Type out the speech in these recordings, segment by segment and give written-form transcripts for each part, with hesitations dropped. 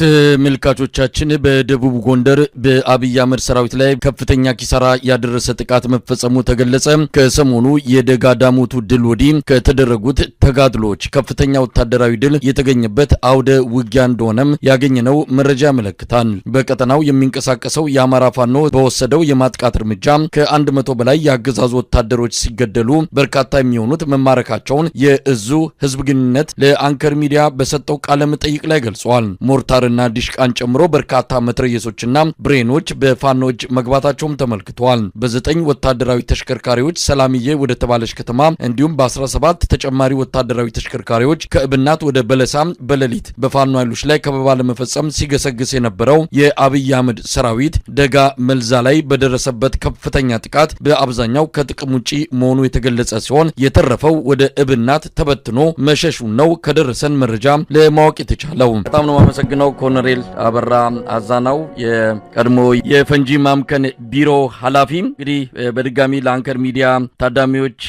ተመልካቾቻችን፣ በደቡብ ጎንደር በአብይ አህመድ ሰራዊት ላይ ከፍተኛ ኪሳራ ያደረሰ ጥቃት መፈጸሙ ተገለጸ። ከሰሞኑ የደጋ ዳሞቱ ድል ወዲህ ከተደረጉት ተጋድሎች ከፍተኛ ወታደራዊ ድል የተገኘበት አውደ ውጊያ እንደሆነም ያገኘነው መረጃ ያመለክታል። በቀጠናው የሚንቀሳቀሰው የአማራ ፋኖ በወሰደው የማጥቃት እርምጃ ከ100 በላይ የአገዛዙ ወታደሮች ሲገደሉ በርካታ የሚሆኑት መማረካቸውን የእዙ ህዝብ ግንኙነት ለአንከር ሚዲያ በሰጠው ቃለ መጠይቅ ላይ ገልጿል። ሞርታርና ዲሽቃን ጨምሮ በርካታ መትረየሶችና ብሬኖች በፋኖ እጅ መግባታቸውም ተመልክተዋል። በ9 ወታደራዊ ተሽከርካሪዎች ሰላምዬ ወደ ተባለች ከተማ እንዲሁም በ17 ተጨማሪ ወታደራዊ ተሽከርካሪዎች ከእብናት ወደ በለሳ በሌሊት በፋኖ ኃይሎች ላይ ከበባ ለመፈጸም ሲገሰግስ የነበረው የአብይ አህመድ ሰራዊት ደጋ መልዛ ላይ በደረሰበት ከፍተኛ ጥቃት በአብዛኛው ከጥቅም ውጪ መሆኑ የተገለጸ ሲሆን የተረፈው ወደ እብናት ተበትኖ መሸሹን ነው ከደረሰን መረጃ ለማወቅ የተቻለው። በጣም ነው የማመሰግነው ኮሎኔል አበራ አዛናው፣ የቀድሞ የፈንጂ ማምከን ቢሮ ኃላፊ። እንግዲህ በድጋሚ ለአንከር ሚዲያ ታዳሚዎች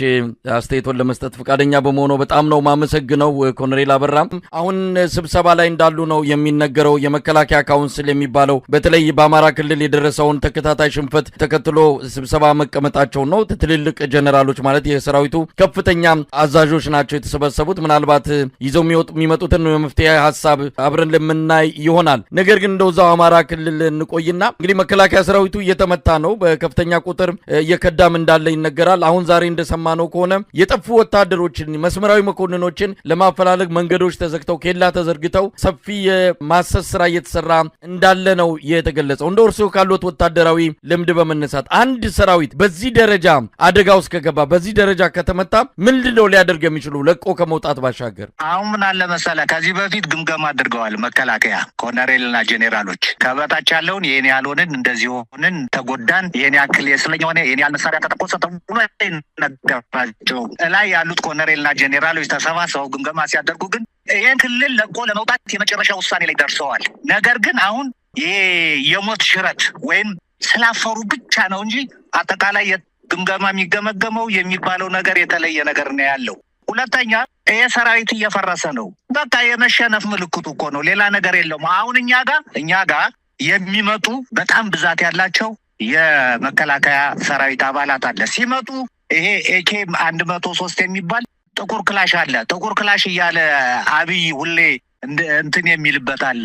አስተያየቶን ለመስጠት ፈቃደኛ በመሆኑ በጣም ነው ማመሰግነው ኮሎኔል አበራ። አሁን ስብሰባ ላይ እንዳሉ ነው የሚነገረው። የመከላከያ council የሚባለው በተለይ በአማራ ክልል የደረሰውን ተከታታይ ሽንፈት ተከትሎ ስብሰባ መቀመጣቸው ነው። ትልልቅ ጀነራሎች ማለት የሰራዊቱ ከፍተኛ አዛዦች ናቸው የተሰበሰቡት። ምናልባት ይዘው የሚመጡትን የመፍትሄ ሀሳብ አብረን ለምናይ ይሆናል። ነገር ግን እንደው እዛው አማራ ክልል እንቆይና እንግዲህ መከላከያ ሰራዊቱ እየተመታ ነው፣ በከፍተኛ ቁጥር እየከዳም እንዳለ ይነገራል። አሁን ዛሬ እንደሰማነው ከሆነ የጠፉ ወታደሮችን፣ መስመራዊ መኮንኖችን ለማፈላለግ መንገዶች ተዘግተው፣ ኬላ ተዘርግተው ሰፊ የማሰስ ስራ እየተሰራ እንዳለ ነው የተገለጸው። እንደ እርስዎ ካሉት ወታደራዊ ልምድ በመነሳት አንድ ሰራዊት በዚህ ደረጃ አደጋ ውስጥ ከገባ፣ በዚህ ደረጃ ከተመታ ምንድን ነው ሊያደርግ የሚችሉ ለቆ ከመውጣት ባሻገር? አሁን ምን አለ መሰለህ፣ ከዚህ በፊት ግምገማ አድርገዋል። መከላከያ ኮሎኔልና ጄኔራሎች ከበታች ያለውን ይህን ያልሆንን፣ እንደዚህ ሆንን፣ ተጎዳን፣ ይህን ያክል የስለኛ ሆነ፣ ይህን ያህል መሳሪያ ተተኮሰ ተብሎ ነገራቸው። እላይ ያሉት ኮሎኔልና ጄኔራሎች ተሰባስበው ግምገማ ሲያደርጉ ግን ይህን ክልል ለቆ ለመውጣት የመጨረሻ ውሳኔ ላይ ደርሰዋል። ነገር ግን አሁን ይሄ የሞት ሽረት ወይም ስላፈሩ ብቻ ነው እንጂ አጠቃላይ ግምገማ የሚገመገመው የሚባለው ነገር የተለየ ነገር ነው ያለው። ሁለተኛ ይሄ ሰራዊት እየፈረሰ ነው። በቃ የመሸነፍ ምልክቱ እኮ ነው፣ ሌላ ነገር የለውም። አሁን እኛ ጋር የሚመጡ በጣም ብዛት ያላቸው የመከላከያ ሰራዊት አባላት አለ። ሲመጡ ይሄ AK 103 የሚባል ጥቁር ክላሽ አለ። ጥቁር ክላሽ እያለ አብይ ሁሌ እንትን የሚልበት አለ።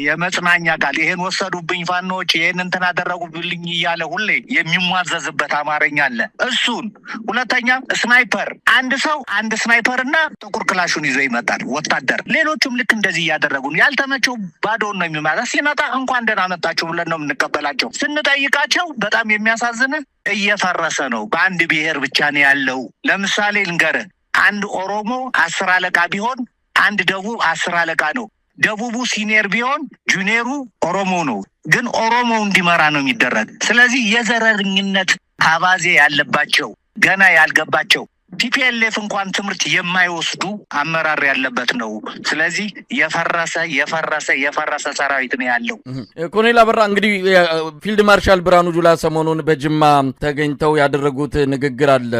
የመጽናኛ ቃል፣ ይሄን ወሰዱብኝ ፋኖች፣ ይሄን እንትን አደረጉብልኝ እያለ ሁሌ የሚሟዘዝበት አማርኛ አለ። እሱን ሁለተኛ sniper፣ አንድ ሰው አንድ sniper እና ጥቁር ክላሹን ይዞ ይመጣል ወታደር። ሌሎቹም ልክ እንደዚህ እያደረጉ ነው። ያልተመቸው ባዶውን ነው የሚመጣ። ሲመጣ እንኳን ደህና መጣችሁ ብለን ነው የምንቀበላቸው። ስንጠይቃቸው በጣም የሚያሳዝን እየፈረሰ ነው። በአንድ ብሔር ብቻ ነው ያለው። ለምሳሌ ልንገርህ፣ አንድ ኦሮሞ 10 አለቃ ቢሆን አንድ ደቡብ 10 አለቃ ነው። ደቡቡ senior ቢሆን junior ኡ ኦሮሞ ነው። ግን ኦሮሞ እንዲመራ ነው የሚደረግ። ስለዚህ የዘረኝነት አባዜ ያለባቸው፣ ገና ያልገባቸው፣ TPLF እንኳን ትምህርት የማይወስዱ አመራር ያለበት ነው። ስለዚህ የፈረሰ የፈረሰ የፈረሰ ሰራዊት ነው ያለው። ኮሎኔል አበራ፣ እንግዲህ ፊልድ ማርሻል ብርሃኑ ጁላ ሰሞኑን በጅማ ተገኝተው ያደረጉት ንግግር አለ።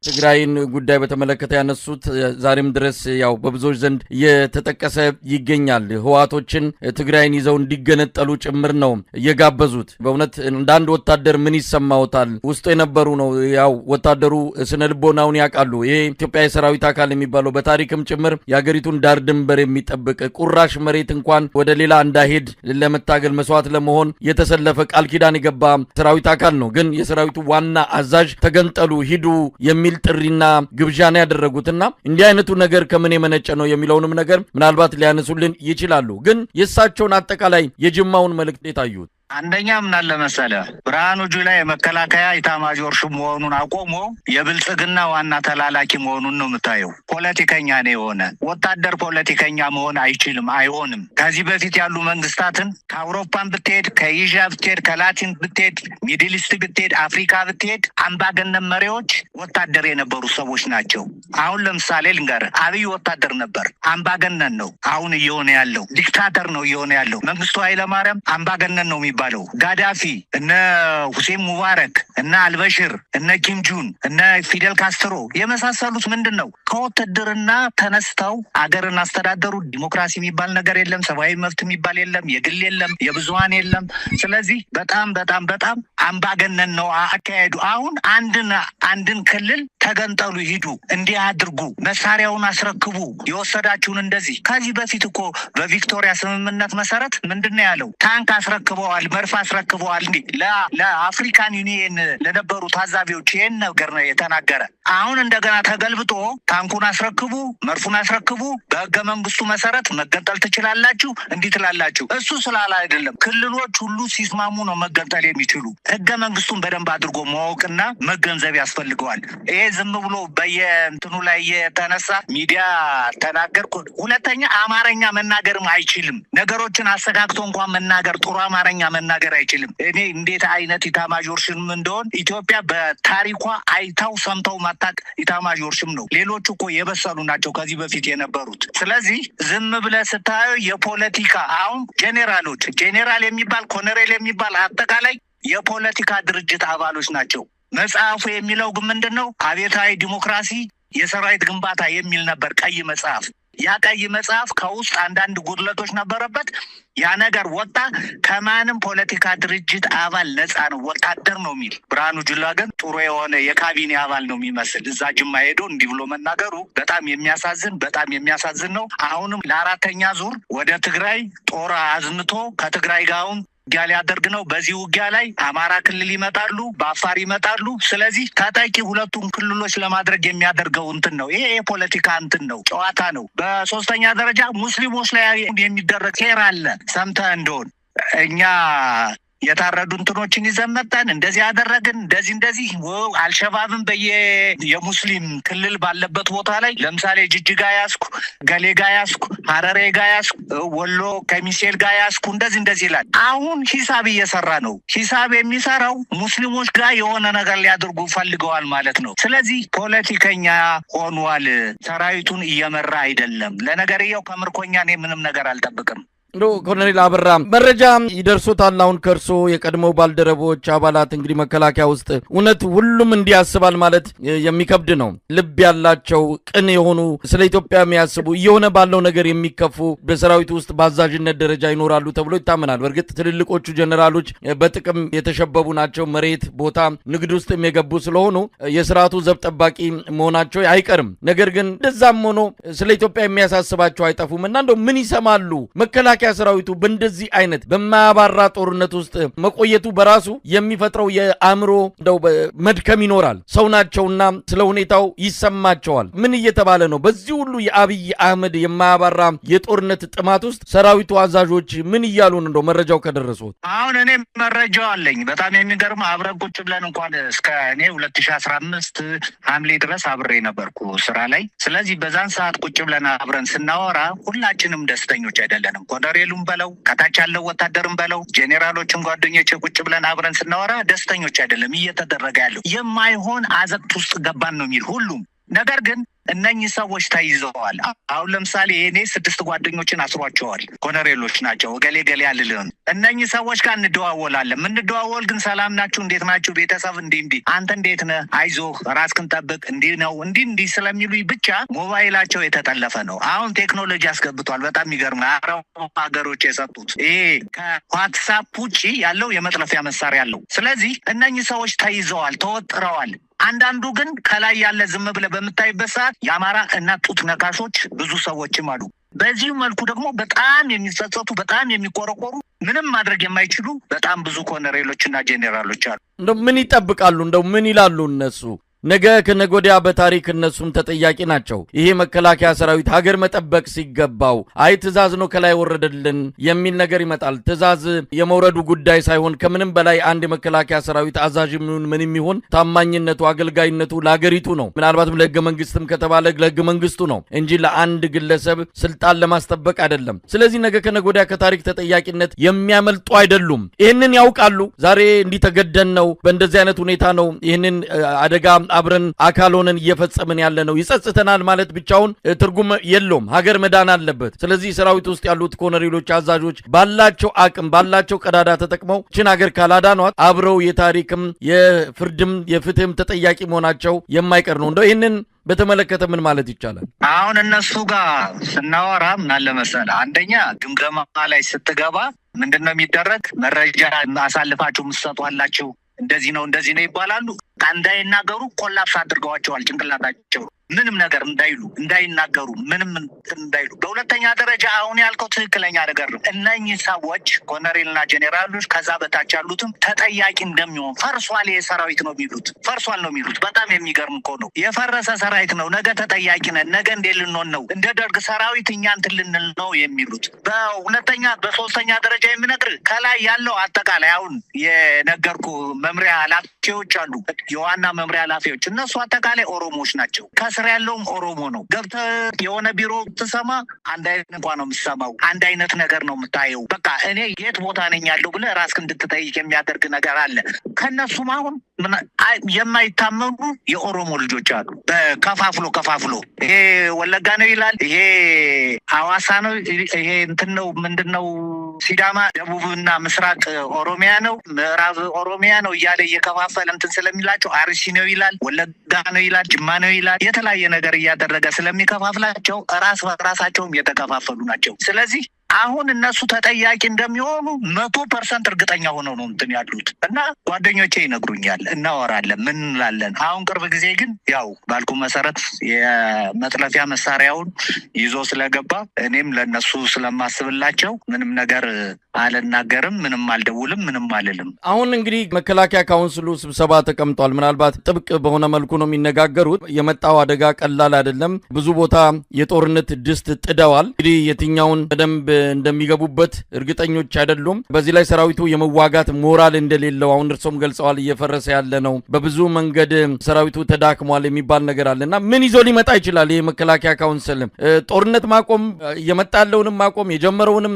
ትግራይን ጉዳይ በተመለከተ ያነሱት ዛሬም ድረስ ያው በብዙዎች ዘንድ እየተጠቀሰ ይገኛል። ህወሓቶችን ትግራይን ይዘው እንዲገነጠሉ ጭምር ነው የጋበዙት። በእውነት እንደ አንድ ወታደር ምን ይሰማዎታል? ውስጡ የነበሩ ነው። ያው ወታደሩ ስነ ልቦናውን ያውቃሉ። ይሄ ኢትዮጵያ የሰራዊት አካል የሚባለው በታሪክም ጭምር የሀገሪቱን ዳር ድንበር የሚጠብቅ፣ ቁራሽ መሬት እንኳን ወደ ሌላ እንዳይሄድ ለመታገል መስዋዕት ለመሆን የተሰለፈ፣ ቃል ኪዳን የገባ ሰራዊት አካል ነው። ግን የሰራዊቱ ዋና አዛዥ ተገንጠሉ፣ ሂዱ የሚል ጥሪና ግብዣ ነው ያደረጉትና እንዲህ አይነቱ ነገር ከምን የመነጨ ነው የሚለውንም ነገር ምናልባት ሊያነሱልን ይችላሉ። ግን የእሳቸውን አጠቃላይ የጅማውን መልእክት የታዩት? አንደኛ ምን አለ መሰለህ፣ ብርሃኑ ጁላ የመከላከያ ኢታማዦር ሹም መሆኑን አቆሞ የብልጽግና ዋና ተላላኪ መሆኑን ነው የምታየው። ፖለቲከኛ ነው የሆነ። ወታደር ፖለቲከኛ መሆን አይችልም፣ አይሆንም። ከዚህ በፊት ያሉ መንግስታትን ከአውሮፓን ብትሄድ፣ ከኤዥያ ብትሄድ፣ ከላቲን ብትሄድ፣ Middle East ብትሄድ፣ አፍሪካ ብትሄድ አምባገነን መሪዎች ወታደር የነበሩ ሰዎች ናቸው። አሁን ለምሳሌ ልንገርህ፣ አብይ ወታደር ነበር፣ አምባገነን ነው አሁን እየሆነ ያለው፣ dictator ነው እየሆነ ያለው። መንግስቱ ኃይለማርያም አምባገነን ነው የሚባለው። የሚባለው ጋዳፊ፣ እነ ሁሴን ሙባረክ፣ እነ አልበሽር፣ እነ ኪም ጁን፣ እነ ፊደል ካስትሮ የመሳሰሉት ምንድን ነው? ከውትድርና ተነስተው አገርን አስተዳደሩ። ዲሞክራሲ የሚባል ነገር የለም፣ ሰብአዊ መብት የሚባል የለም፣ የግል የለም፣ የብዙሀን የለም። ስለዚህ በጣም በጣም በጣም አምባገነን ነው አካሄዱ። አሁን አንድን ክልል ተገንጠሉ፣ ሂዱ፣ እንዲህ አድርጉ፣ መሳሪያውን አስረክቡ፣ የወሰዳችሁን እንደዚህ። ከዚህ በፊት እኮ በቪክቶሪያ ስምምነት መሰረት ምንድን ነው ያለው? ታንክ አስረክበዋል፣ መድፍ አስረክበዋል። እንዲህ ለ African Union ለነበሩ ታዛቢዎች ይህን ነገር ነው የተናገረ። አሁን እንደገና ተገልብጦ ታንኩን አስረክቡ፣ መድፉን አስረክቡ፣ በህገ መንግስቱ መሰረት መገንጠል ትችላላችሁ፣ እንዲህ ትላላችሁ። እሱ ስላለ አይደለም፣ ክልሎች ሁሉ ሲስማሙ ነው መገንጠል የሚችሉ። ህገ መንግስቱን በደንብ አድርጎ ማወቅና መገንዘብ ያስፈልገዋል። ይሄ ዝም ብሎ በየእንትኑ ላይ የተነሳ ሚዲያ ተናገርኩ። ሁለተኛ አማርኛ መናገርም አይችልም። ነገሮችን አስተካክቶ እንኳን መናገር፣ ጥሩ አማርኛ መናገር አይችልም። እኔ እንዴት አይነት ኢታማዦር ሹም እንደሆን ኢትዮጵያ በታሪኳ አይታው ሰምተው ማታቅ ኢታማዦር ሹም ነው። ሌሎቹ እኮ የበሰሉ ናቸው ከዚህ በፊት የነበሩት። ስለዚህ ዝም ብለህ ስታየው የፖለቲካ አሁን ጄኔራሎች፣ ጄኔራል የሚባል፣ ኮሎኔል የሚባል አጠቃላይ የፖለቲካ ድርጅት አባሎች ናቸው። መጽሐፉ የሚለው ግን ምንድን ነው? አብዮታዊ ዲሞክራሲ የሰራዊት ግንባታ የሚል ነበር ቀይ መጽሐፍ። ያ ቀይ መጽሐፍ ከውስጥ አንዳንድ ጉድለቶች ነበረበት። ያ ነገር ወጣ። ከማንም ፖለቲካ ድርጅት አባል ነፃ ነው፣ ወታደር ነው የሚል። ብርሃኑ ጁላ ግን ጥሩ የሆነ የካቢኔ አባል ነው የሚመስል። እዛ ጅማ ሄዶ እንዲህ ብሎ መናገሩ በጣም የሚያሳዝን፣ በጣም የሚያሳዝን ነው። አሁንም ለአራተኛ ዙር ወደ ትግራይ ጦር አዝምቶ ከትግራይ ጋር አሁን ውጊያ ሊያደርግ ነው። በዚህ ውጊያ ላይ አማራ ክልል ይመጣሉ፣ በአፋር ይመጣሉ። ስለዚህ ታጣቂ ሁለቱን ክልሎች ለማድረግ የሚያደርገው እንትን ነው። ይሄ የፖለቲካ እንትን ነው፣ ጨዋታ ነው። በሶስተኛ ደረጃ ሙስሊሞች ላይ የሚደረግ ሴራ አለ። ሰምተህ እንደሆን እኛ የታረዱ እንትኖችን ይዘን መጣን፣ እንደዚህ አደረግን፣ እንደዚህ እንደዚህ። አልሸባብን በየ የሙስሊም ክልል ባለበት ቦታ ላይ ለምሳሌ ጅጅጋ ያዝኩ፣ ገሌ ጋ ያዝኩ፣ ሀረሬ ጋ ያዝኩ፣ ወሎ ከሚሴል ጋ ያዝኩ፣ እንደዚህ እንደዚህ ይላል። አሁን ሂሳብ እየሰራ ነው። ሂሳብ የሚሰራው ሙስሊሞች ጋር የሆነ ነገር ሊያደርጉ ፈልገዋል ማለት ነው። ስለዚህ ፖለቲከኛ ሆኗል። ሰራዊቱን እየመራ አይደለም። ለነገርየው ከምርኮኛ እኔ ምንም ነገር አልጠብቅም። እንደው ኮሎኔል አበራ መረጃ ይደርሶታል? አሁን ከእርሶ የቀድሞ ባልደረቦች አባላት እንግዲህ መከላከያ ውስጥ እውነት ሁሉም እንዲህ ያስባል ማለት የሚከብድ ነው። ልብ ያላቸው፣ ቅን የሆኑ፣ ስለ ኢትዮጵያ የሚያስቡ፣ እየሆነ ባለው ነገር የሚከፉ በሰራዊቱ ውስጥ በአዛዥነት ደረጃ ይኖራሉ ተብሎ ይታመናል። በእርግጥ ትልልቆቹ ጀኔራሎች በጥቅም የተሸበቡ ናቸው። መሬት፣ ቦታ፣ ንግድ ውስጥ የገቡ ስለሆኑ የስርዓቱ ዘብ ጠባቂ መሆናቸው አይቀርም። ነገር ግን እንደዛም ሆኖ ስለ ኢትዮጵያ የሚያሳስባቸው አይጠፉም እና እንደው ምን ይሰማሉ? መከላከያ ሰራዊቱ በእንደዚህ አይነት በማያባራ ጦርነት ውስጥ መቆየቱ በራሱ የሚፈጥረው የአእምሮ እንደው መድከም ይኖራል። ሰው ናቸውና ስለ ሁኔታው ይሰማቸዋል። ምን እየተባለ ነው? በዚህ ሁሉ የአብይ አህመድ የማያባራ የጦርነት ጥማት ውስጥ ሰራዊቱ አዛዦች ምን እያሉ ነው? እንደው መረጃው ከደረሱት። አሁን እኔ መረጃው አለኝ። በጣም የሚገርም አብረን ቁጭ ብለን እንኳን እስከ እኔ 2015 ሐምሌ ድረስ አብሬ ነበርኩ ስራ ላይ። ስለዚህ በዛን ሰዓት ቁጭ ብለን አብረን ስናወራ ሁላችንም ደስተኞች አይደለንም። ኮሎኔሉም በለው፣ ከታች ያለው ወታደርም በለው፣ ጄኔራሎችም ጓደኞች ቁጭ ብለን አብረን ስናወራ ደስተኞች አይደለም። እየተደረገ ያለው የማይሆን አዘቅት ውስጥ ገባን ነው የሚል ሁሉም። ነገር ግን እነኚህ ሰዎች ተይዘዋል። አሁን ለምሳሌ እኔ 6 ጓደኞችን አስሯቸዋል። ኮሎኔሎች ናቸው። እገሌ ገሌ አልልህም። እነኚህ ሰዎች ጋር እንደዋወላለን። የምንደዋወል ግን ሰላም ናችሁ፣ እንዴት ናችሁ፣ ቤተሰብ እንዲህ እንዲህ፣ አንተ እንዴት ነህ፣ አይዞህ፣ ራስህን ጠብቅ፣ እንዲህ ነው እንዲህ እንዲህ ስለሚሉኝ ብቻ ሞባይላቸው የተጠለፈ ነው። አሁን ቴክኖሎጂ አስገብቷል። በጣም የሚገርም ነው። አረብ ሀገሮች የሰጡት ይሄ ከዋትሳፕ ውጪ ያለው የመጥለፊያ መሳሪያ አለው። ስለዚህ እነኚህ ሰዎች ተይዘዋል፣ ተወጥረዋል። አንዳንዱ ግን ከላይ ያለ ዝም ብለህ በምታይበት ሰዓት የአማራ እናት ጡት ነካሾች ብዙ ሰዎችም አሉ። በዚህ መልኩ ደግሞ በጣም የሚጸጸቱ፣ በጣም የሚቆረቆሩ፣ ምንም ማድረግ የማይችሉ በጣም ብዙ ኮሎኔሎችና ጄኔራሎች አሉ። እንደው ምን ይጠብቃሉ? እንደው ምን ይላሉ እነሱ? ነገ ከነገ ወዲያ በታሪክ እነሱም ተጠያቂ ናቸው። ይሄ መከላከያ ሰራዊት ሀገር መጠበቅ ሲገባው አይ ትእዛዝ ነው ከላይ ወረደልን የሚል ነገር ይመጣል። ትእዛዝ የመውረዱ ጉዳይ ሳይሆን ከምንም በላይ አንድ የመከላከያ ሰራዊት አዛዥም ይሁን ምንም ይሁን ታማኝነቱ፣ አገልጋይነቱ ለሀገሪቱ ነው። ምናልባትም ለህገ መንግስትም ከተባለ ለህገ መንግስቱ ነው እንጂ ለአንድ ግለሰብ ስልጣን ለማስጠበቅ አይደለም። ስለዚህ ነገ ከነገ ወዲያ ከታሪክ ተጠያቂነት የሚያመልጡ አይደሉም። ይህንን ያውቃሉ። ዛሬ እንዲህ ተገደን ነው፣ በእንደዚህ አይነት ሁኔታ ነው ይህንን አደጋ አብረን አካል ሆነን እየፈጸምን ያለ ነው። ይጸጽተናል ማለት ብቻውን ትርጉም የለውም። ሀገር መዳን አለበት። ስለዚህ ሰራዊት ውስጥ ያሉት ኮሎኔሎች፣ አዛዦች ባላቸው አቅም ባላቸው ቀዳዳ ተጠቅመው ችን ሀገር ካላዳኗት አብረው የታሪክም የፍርድም የፍትህም ተጠያቂ መሆናቸው የማይቀር ነው። እንደው ይህንን በተመለከተ ምን ማለት ይቻላል? አሁን እነሱ ጋር ስናወራ ምን አለ መሰለህ፣ አንደኛ ግምገማ ላይ ስትገባ ምንድን ነው የሚደረግ? መረጃ አሳልፋችሁ የምትሰጡ አላችሁ፣ እንደዚህ ነው እንደዚህ ነው ይባላሉ። እንዳይናገሩ collapse አድርገዋቸዋል ጭንቅላታቸው፣ ምንም ነገር እንዳይሉ፣ እንዳይናገሩ፣ ምንም እንትን እንዳይሉ። በሁለተኛ ደረጃ አሁን ያልከው ትክክለኛ ነገር ነው። እነኚህ ሰዎች ኮሎኔልና ጄኔራሎች ከዛ በታች ያሉትም ተጠያቂ እንደሚሆን፣ ፈርሷል ይሄ ሰራዊት ነው የሚሉት፣ ፈርሷል ነው የሚሉት። በጣም የሚገርም እኮ ነው። የፈረሰ ሰራዊት ነው። ነገ ተጠያቂ ነን፣ ነገ እንዴት ልንሆን ነው? እንደ ደርግ ሰራዊት እኛ እንትን ልንል ነው የሚሉት። በሁለተኛ በሶስተኛ ደረጃ የምነግርህ ከላይ ያለው አጠቃላይ አሁን የነገርኩ መምሪያ ኃላፊዎች አሉ፣ የዋና መምሪያ ኃላፊዎች፣ እነሱ አጠቃላይ ኦሮሞዎች ናቸው። ከስር ያለውም ኦሮሞ ነው። ገብተህ የሆነ ቢሮ ትሰማ አንድ አይነት እንኳ ነው የምትሰማው፣ አንድ አይነት ነገር ነው የምታየው። በቃ እኔ የት ቦታ ነኝ ያለው ብለህ ራስህ እንድትጠይቅ የሚያደርግ ነገር አለ። ከእነሱም አሁን የማይታመኑ የኦሮሞ ልጆች አሉ። ከፋፍሎ ከፋፍሎ ይሄ ወለጋ ነው ይላል፣ ይሄ ሐዋሳ ነው፣ ይሄ እንትን ነው፣ ምንድን ነው፣ ሲዳማ፣ ደቡብና ምስራቅ ኦሮሚያ ነው፣ ምዕራብ ኦሮሚያ ነው እያለ እየከፋፈለ እንትን ስለሚላቸው፣ አርሲ ነው ይላል፣ ወለጋ ነው ይላል፣ ጅማ ነው ይላል። የተለያየ ነገር እያደረገ ስለሚከፋፍላቸው ራስ በራሳቸውም የተከፋፈሉ ናቸው። ስለዚህ አሁን እነሱ ተጠያቂ እንደሚሆኑ 100% እርግጠኛ ሆነው ነው እንትን ያሉት እና ጓደኞቼ ይነግሩኛል፣ እናወራለን፣ ምን እንላለን። አሁን ቅርብ ጊዜ ግን ያው ባልኩ መሰረት የመጥለፊያ መሳሪያውን ይዞ ስለገባ እኔም ለእነሱ ስለማስብላቸው ምንም ነገር አልናገርም፣ ምንም አልደውልም፣ ምንም አልልም። አሁን እንግዲህ መከላከያ ካውንስሉ ስብሰባ ተቀምጧል። ምናልባት ጥብቅ በሆነ መልኩ ነው የሚነጋገሩት። የመጣው አደጋ ቀላል አይደለም። ብዙ ቦታ የጦርነት ድስት ጥደዋል። እንግዲህ የትኛውን በደንብ እንደሚገቡበት እርግጠኞች አይደሉም። በዚህ ላይ ሰራዊቱ የመዋጋት ሞራል እንደሌለው አሁን እርሶም ገልጸዋል። እየፈረሰ ያለ ነው፣ በብዙ መንገድ ሰራዊቱ ተዳክሟል የሚባል ነገር አለ እና ምን ይዞ ሊመጣ ይችላል? ይህ መከላከያ ካውንስል ጦርነት ማቆም፣ እየመጣ ያለውንም ማቆም፣ የጀመረውንም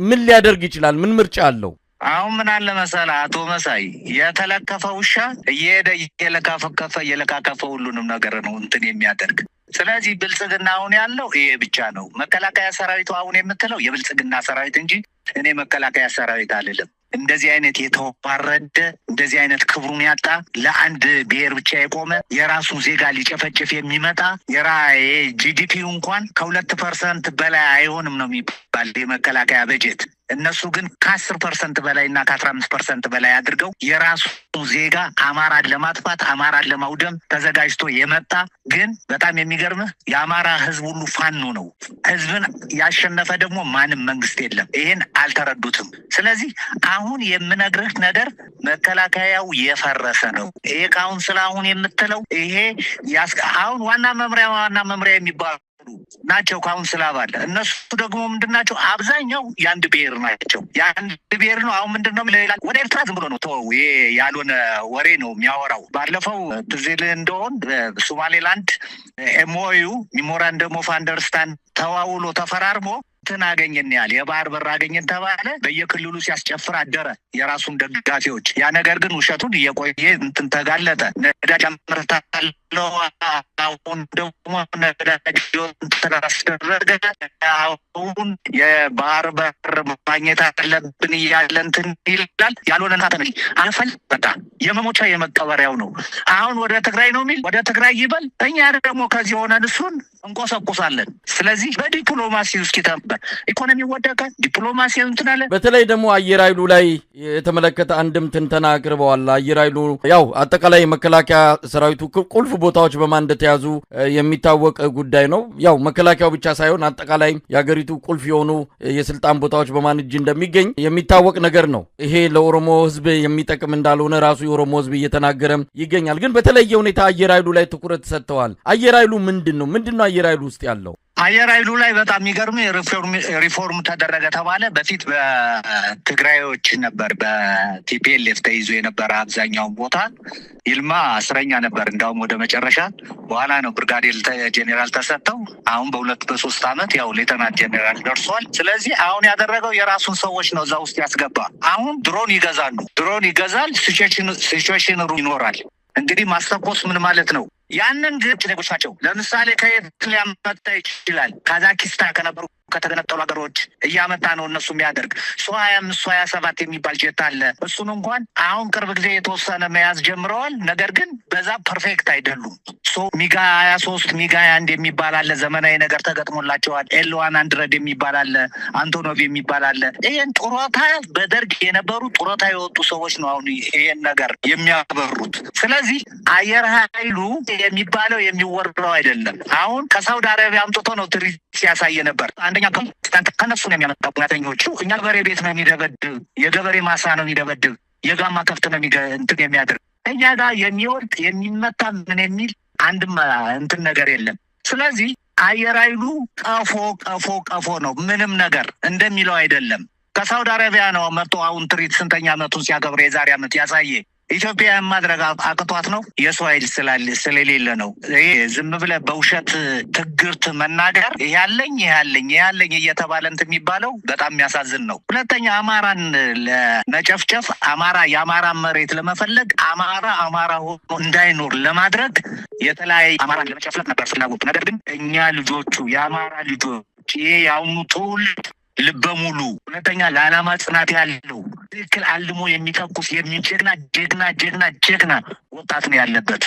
ምን ሊያደርግ ይችላል? ምን ምርጫ አለው? አሁን ምን አለ መሰለህ አቶ መሳይ፣ የተለከፈ ውሻ እየሄደ እየለካፈከፈ እየለካከፈ ሁሉንም ነገር ነው እንትን የሚያደርግ። ስለዚህ ብልጽግና አሁን ያለው ይሄ ብቻ ነው። መከላከያ ሰራዊቱ አሁን የምትለው የብልጽግና ሰራዊት እንጂ እኔ መከላከያ ሰራዊት አልልም። እንደዚህ አይነት የተዋረደ፣ እንደዚህ አይነት ክብሩን ያጣ፣ ለአንድ ብሔር ብቻ የቆመ፣ የራሱን ዜጋ ሊጨፈጭፍ የሚመጣ፣ የራ GDP ው እንኳን ከ2% በላይ አይሆንም ነው የሚባል የመከላከያ በጀት። እነሱ ግን ከ10% በላይ እና ከ15% በላይ አድርገው የራሱን ዜጋ አማራን ለማጥፋት፣ አማራን ለማውደም ተዘጋጅቶ የመጣ፣ ግን በጣም የሚገርምህ የአማራ ህዝብ ሁሉ ፋኖ ነው። ህዝብን ያሸነፈ ደግሞ ማንም መንግስት የለም። ይሄን አልተረዱትም። ስለዚህ አሁን የምነግርህ ነገር መከላከያው የፈረሰ ነው። ይሄ ካውንስል አሁን የምትለው ይሄ አሁን ዋና መምሪያ የሚባሉ ናቸው ካውንስል አባል። እነሱ ደግሞ ምንድን ናቸው? አብዛኛው የአንድ ብሔር ናቸው። የአንድ ብሔር ነው። አሁን ምንድን ነው ወደ ኤርትራ ዝም ብሎ ነው፣ ተወው። ይሄ ያልሆነ ወሬ ነው የሚያወራው። ባለፈው ትዝ ይልህ እንደሆን ሶማሌላንድ MOU፣ memorandum of understand ተዋውሎ ተፈራርሞ እንትን አገኘን ያህል የባህር በር አገኘን ተባለ። በየክልሉ ሲያስጨፍር አደረ የራሱን ደጋፊዎች። ያ ነገር ግን ውሸቱን እየቆየ እንትን ተጋለጠ። ነዳጅ አመርታለሁ፣ አሁን ደግሞ ነዳጅ እንትን አስደረገ። አሁን የባህር በር ማግኘት አለብን እያለ እንትን ይላል። ያልሆነ ታተነ አፈል በቃ የመሞቻ የመቀበሪያው ነው። አሁን ወደ ትግራይ ነው የሚል፣ ወደ ትግራይ ይበል። እኛ ደግሞ ከዚህ ሆነን እሱን እንቆሰቁሳለን። ስለዚህ በዲፕሎማሲ ውስጥ ነበር ኢኮኖሚ ወደቀ፣ ዲፕሎማሲ እንትን አለ። በተለይ ደግሞ አየር ኃይሉ ላይ የተመለከተ አንድም ትንተና አቅርበዋል። አየር ኃይሉ ያው አጠቃላይ የመከላከያ ሰራዊቱ ቁልፍ ቦታዎች በማን እንደተያዙ የሚታወቅ ጉዳይ ነው። ያው መከላከያው ብቻ ሳይሆን አጠቃላይ የሀገሪቱ ቁልፍ የሆኑ የስልጣን ቦታዎች በማን እጅ እንደሚገኝ የሚታወቅ ነገር ነው። ይሄ ለኦሮሞ ሕዝብ የሚጠቅም እንዳልሆነ ራሱ የኦሮሞ ሕዝብ እየተናገረ ይገኛል። ግን በተለየ ሁኔታ አየር ኃይሉ ላይ ትኩረት ሰጥተዋል። አየር ኃይሉ ምንድን ነው? ምንድን ነው አየር ኃይሉ ውስጥ ያለው? አየር ኃይሉ ላይ በጣም የሚገርም ሪፎርም ተደረገ ተባለ። በፊት በትግራዮች ነበር፣ በ TPLF ተይዞ የነበረ አብዛኛውን ቦታ። ይልማ እስረኛ ነበር። እንዳውም ወደ መጨረሻ በኋላ ነው ብርጋዴር ጄኔራል ተሰጥተው አሁን በ2 በ3 ዓመት ያው ሌተናንት ጄኔራል ደርሷል። ስለዚህ አሁን ያደረገው የራሱን ሰዎች ነው እዛ ውስጥ ያስገባ። አሁን ድሮን ይገዛሉ። ድሮን ይገዛል። Situation room ይኖራል። እንግዲህ ማስተኮስ ምን ማለት ነው? ያንን ግን ዜጎች ናቸው። ለምሳሌ ከየት ሊያመጣ ይችላል? ካዛኪስታን ከነበሩ ከተገነጠሉ ሀገሮች እያመጣ ነው እነሱ የሚያደርግ። ሱ 25፣ ሱ 27 የሚባል ጀት አለ። እሱን እንኳን አሁን ቅርብ ጊዜ የተወሰነ መያዝ ጀምረዋል። ነገር ግን በዛ perfect አይደሉም። So ሚግ 23፣ ሚግ 21 የሚባል አለ። ዘመናዊ ነገር ተገጥሞላቸዋል። L-100 የሚባል አለ። አንቶኖቭ የሚባል አለ። ይህን ጡረታ በደርግ የነበሩ ጡረታ የወጡ ሰዎች ነው አሁን ይሄን ነገር የሚያበሩት። ስለዚህ አየር ኃይሉ የሚባለው የሚወራው አይደለም። አሁን ከሳውዲ አረቢያ አምጥቶ ነው ትርኢት ሲያሳየ ነበር። አንደኛ ከነሱ ነው የሚያመጣው። ሙያተኞቹ እኛ ገበሬ ቤት ነው የሚደበድብ፣ የገበሬ ማሳ ነው የሚደበድብ፣ የጋማ ከብት ነው እንትን የሚያደርግ። እኛ ጋር የሚወድቅ የሚመታ ምን የሚል አንድም እንትን ነገር የለም። ስለዚህ አየር ኃይሉ ቀፎ ቀፎ ቀፎ ነው። ምንም ነገር እንደሚለው አይደለም። ከሳውዲ አረቢያ ነው መጥቶ አሁን ትርኢት ስንተኛ ዓመቱን ሲያከብር የዛሬ ዓመት ያሳየ። ኢትዮጵያ ማድረግ አቅቷት ነው፣ የሰው ኃይል ስለሌለ ነው። ይሄ ዝም ብለህ በውሸት ትግርት መናገር ይሄ ያለኝ ይሄ ያለኝ ይሄ ያለኝ እየተባለ እንትን የሚባለው በጣም የሚያሳዝን ነው። ሁለተኛ አማራን ለመጨፍጨፍ፣ አማራ የአማራ መሬት ለመፈለግ፣ አማራ አማራ ሆኖ እንዳይኖር ለማድረግ የተለያየ አማራን ለመጨፍለቅ ነበር ፍላጎቱ። ነገር ግን እኛ ልጆቹ የአማራ ልጆች ይሄ የአሁኑ ትውልድ ልበ ሙሉ፣ ሁለተኛ ለዓላማ ጽናት ያለው፣ ትክክል አልሞ የሚተኩስ ጀግና ጀግና ጀግና ጀግና ወጣት ነው ያለበት።